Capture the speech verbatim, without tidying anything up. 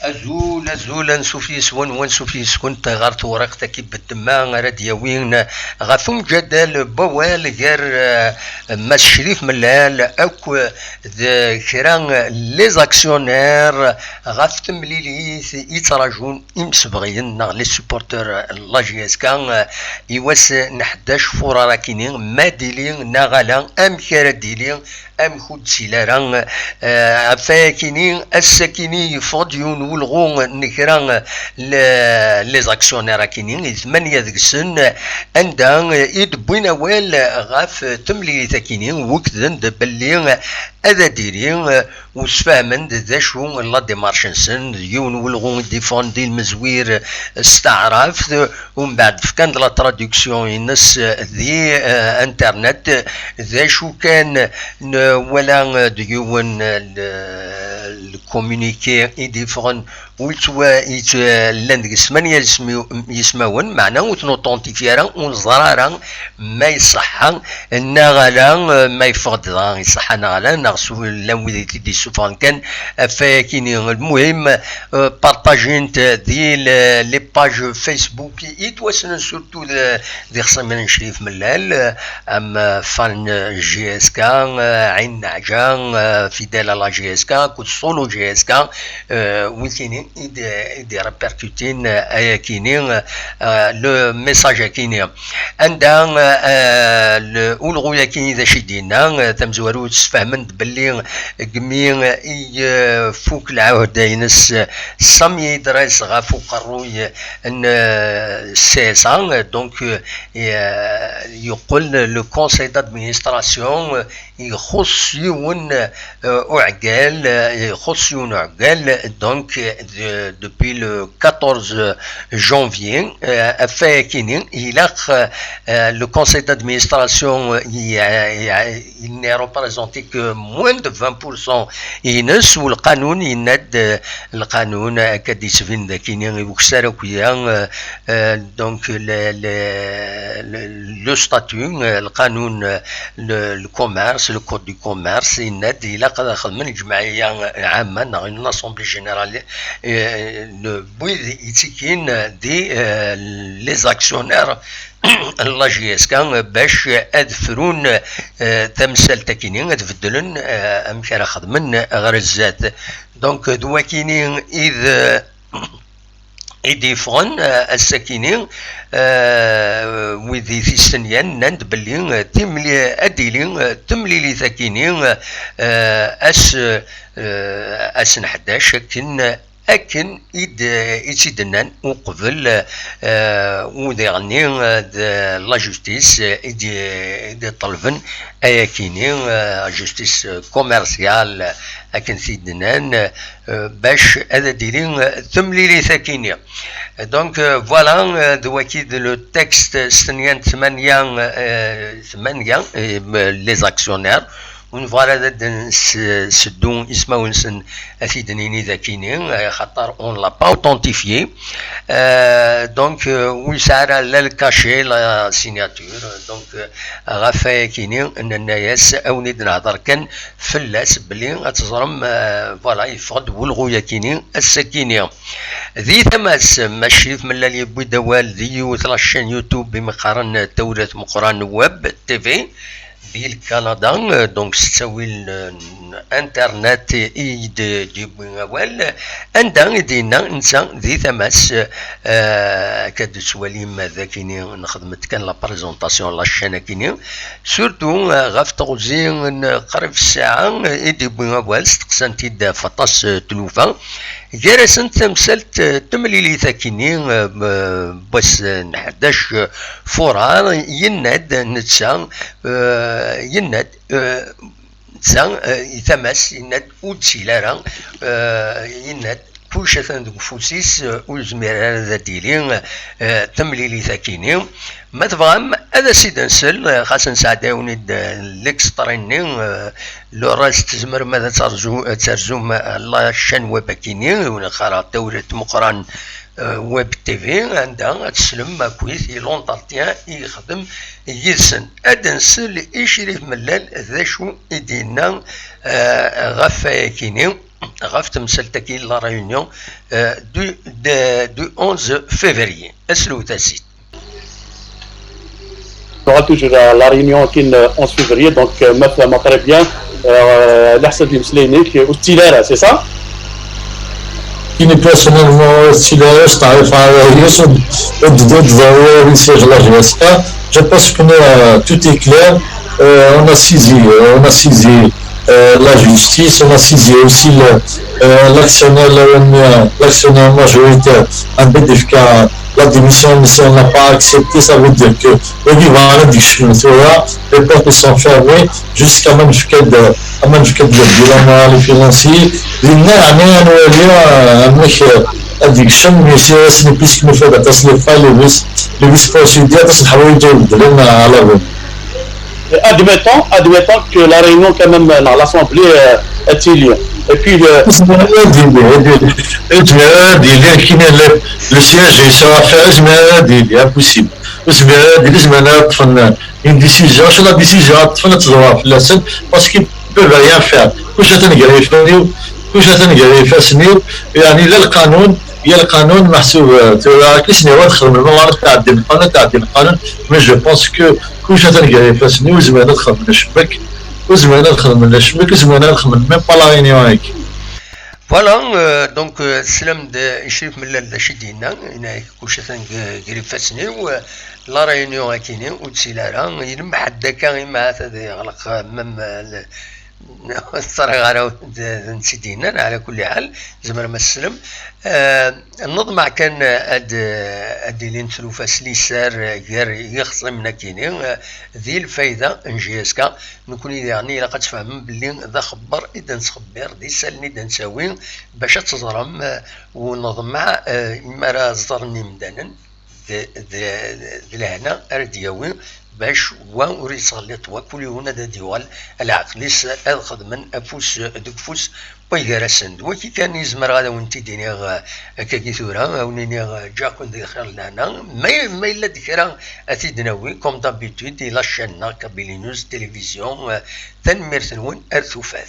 Azul, azul, ansuf yes-wen, wansuf yes-kent ɣer tewriqt-agi beddemma ara d-yawin ɣef umjadal n wawal gar, eh, Mass Crif Mellal akk d kra n les actionnaires ɣef temlilit i ttrajun imsebɣiyen neɣ les supporters n la J S K, eh, i wass n ḥdac furar akini, ma d-ili neɣ ala, amek ara d-ili, amek ur d-ttili ara, eh, ɣef wayakini, ass-akini yeffeɣ-d yiwen n welɣu n kra, eh, le-, les actionnaires akini, i tmanya deg-sen, anda, eh, i d-wwin awal ɣef temlilit akini, wekden-d belli ad d-iri, eh, u sfahmen-d d acu la démarche-nsen, d yiwen n welɣu i d-iffɣen di lmezwir s taɛrabt, umbeɛd fkan-d la traduction-ines di, eh, internet, d acu kan nwala, eh, d yiwen, eh, le, le communiqué i d-iffɣen, ur yettwa-, yettwa-, llan deg-s tmanya yismi-, yismawen, meɛna ur ten-authentifié ara, ur neẓra ara ma iṣeḥḥa neɣ ala, eh, ma yeffeɣ-d dɣa iṣeḥḥa neɣ ala, neɣ s-, llan wid i t-id-yessufɣen kan ɣef wayakini. Lmuhim, eh, partagent di le-, les pages Facebook yettwassnen surtout d, d ixṣimen n Crif Mellal, eh, am, eh, Fan J S K, eh, Ɛin Neɛja, eh, Fidèle à la J S K, akked Solo J S K, eh, wikini i d, i d-répercutin, eh, ayakini, eh, le message akini. Anda, eh, le-, ulɣu-yaki d acu i d-yenna, eh, tamezwarut, sfehmen-d belli deg mi i, eh, fuk lɛuhda-ines, eh, Sami Idres ɣef uqerruy n, eh, C S A, eh, donc, eh, yeqqel le conseil d'administration, eh, ixuṣṣ yiwen, eh, uɛeggal, eh, ixuṣṣ yiwen uɛeggal, donc, eh, de-, depuis le quatorze janvier, eh, ɣef wayakini, ilaq, eh, le conseil d'administration, eh, i, i, il n'est représenté que moins de vingt pour cent ines, u lqanun yenna-d, eh, lqanun akka d-yettbin d akini i ukessar akya, eh, eh, donc le, le, le, le statut, eh, lqanun, eh, le, le commerce, le code du commerce, yenna-d ilaq ad xedmen lǧemɛiyya ɛamma neɣ une assemblée générale, eh, n wid yettikin di, eh, les actionnaires n la J S K, eh, bac ad frun, eh, tamsalt akini, ad beddlen, eh, amek ara xedmen ɣer zdat. Donc d wakini i d, i d-yeffɣen, eh, ass-akini, eh, wid i t-istenyan nnan-d belli, eh, timli-, ad d-tili, eh, temlilit akini, eh, ass, eh, ass n ḥdac akken, akken i d-, i tt-id-nnan uqbel, eh, u diɣenni, eh, d la justice, eh, i d-, i d-iṭelben ayakini, eh, justice commerciale, akken t-id-nnan, eh, bac ad d-tili, eh, temlilit akini. Donc, eh, voilà, eh, d waki d le texte s tmanya, eh, tmanya, eh, les actionnaires. Ur nebɣi ara ad d-nseddu ismawen-nsen, ad t-id-nini d akini, eh, xaṭer on l'a pas authentifié. Eh, donc, eh, ur yesɛi ara la le cachet, la signature. Donc, eh, ɣef wayakini, nenna-yas, ad wen-id-nehder kan fell-as, belli ad teẓrem, eh, voilà, yeffeɣ-d wulɣu-yakini, ass-akini. Di tama-s, Mass Crif Mellal yewwi-d awal di yiwet la chaîne YouTube i mi qqaren Tawrirt Meqqran Web T V, di Lkanada, eh, donc s ttawil, eh, n internet i d-, d-yewwi awal, anda i d-yenna netta di tama-s, eh, akka d-tettwalim d akini nexdem-d kan la présentation la chaîne akini, surtout, eh, ɣef teɣzi n qrib ssaɛa, eh, i d-yewwi awal, steqsant-id ɣef aṭas, eh, tlufa, gar-asent tamsalt, eh, temlilit akini, eh, m-, n wass n ḥdac, eh, furar, yenna-d netta, eh, yenna-d, eh, netta, eh, i tama-s, yenna-d ur d-ttili ara, eh, yenna-d kullec atan deg ufus-is, eh, ur yezmir ara ad d-yili, eh, temlilit akini. Ma tebɣam ad as-id-nsel, eh, xas nesɛedda-yawen-id, eh, l'extrait-nni, eh, le reste tzemrem ad terzu-, ad terzum, eh, la chaîne web akini, neɣ ara Tawrirt Meqqran Web T V, anda ad teslem akkit i l'entretien i yexdem yid-sen. Ad nsel i Crif Mellal d acu i d-yenna ɣef wayakini, ɣef temsalt-agi n la réunion du onze février. Aslewt-as-id. On aura toujours la réunion qui est onze février, donc ma fehmeɣ très bien. Leḥsab imeslayen-ik ur ttili ara, c'est ça? Kini personnellement, si la reste à faire, je pense que tout est clair. Euh, on a saisi, euh, on a saisi euh, la justice, on a saisi aussi l'actionnaire, l'actionnaire majoritaire, un B D F K, la démission, mais si on n'a pas accepté, ça veut dire que au niveau de la discussion, les portes sont fermées jusqu'à même jusqu'à le bilan moral et financier. Dinna, يعني, أنا ولي أنك أديكشن ميسيوس نبيسك نفاد أطاس لي فايل لي فيس بروسيدير أطاس الحوايج يبدلن على بالي. Admettons, admettons que la réunion quand même, l'Assemblée euh, est élue. Et puis le... Le siège sera fait, impossible. Une décision, c'est la décision, parce qu'ils ne peuvent rien faire. كلش تنقرا يفاسنيو، كلش تنقرا يفاسنيو، يعني لا القانون يا القانون محسوب. ترى كيسني هو تخدم المغاربة تعدي القانون، تعدي القانون. Mais je pense que كلش تنقرا يفاسنيو، زمان تخدم الشبك، وزمان تخدم الشبك، وزمان تخدم même pas la réunion هيك. Voilà, euh, donc euh, teslam-d i Crif Mellal d acu i d-yenna, yenna-ak kullec atan deg ifassen-iw, la réunion akini ur d-tili ara, yelmeḥ-d akka imi ahat ad yeɣleq même ur ẓriɣ ara d netta i d-yennan, ɛla kulli ḥal, tzemrem ad teslem. Neḍmeɛ kan ad d-ilint tlufa s liser gar yixṣimen akini di lfayda n J S K. Nekkni diɣen ilaq ad tfehmem belli d axebber i d-nettxebbir, d isallen i d-nettawi bac ad teẓrem, u neḍmeɛ imi ara ẓren yimdanen d lehna ara d-yawi bac wa ur yettɣelliṭ wakk, ul yiwen ad d-yuɣal leɛqel-is, ad xedmen afus deg ufus n way gar-asen. D wagi kan i zemreɣ ad awen-t-id-iniɣ akkagi tura, ad wen-iniɣ ǧǧiɣ-ken di lxir d lehna. Ma yella-d kra ad t-id-nawi, comme d'habitude, di la chaîne-nneɣ Kabylie News Télévision. Tanemmirt-nwen, ar tufat.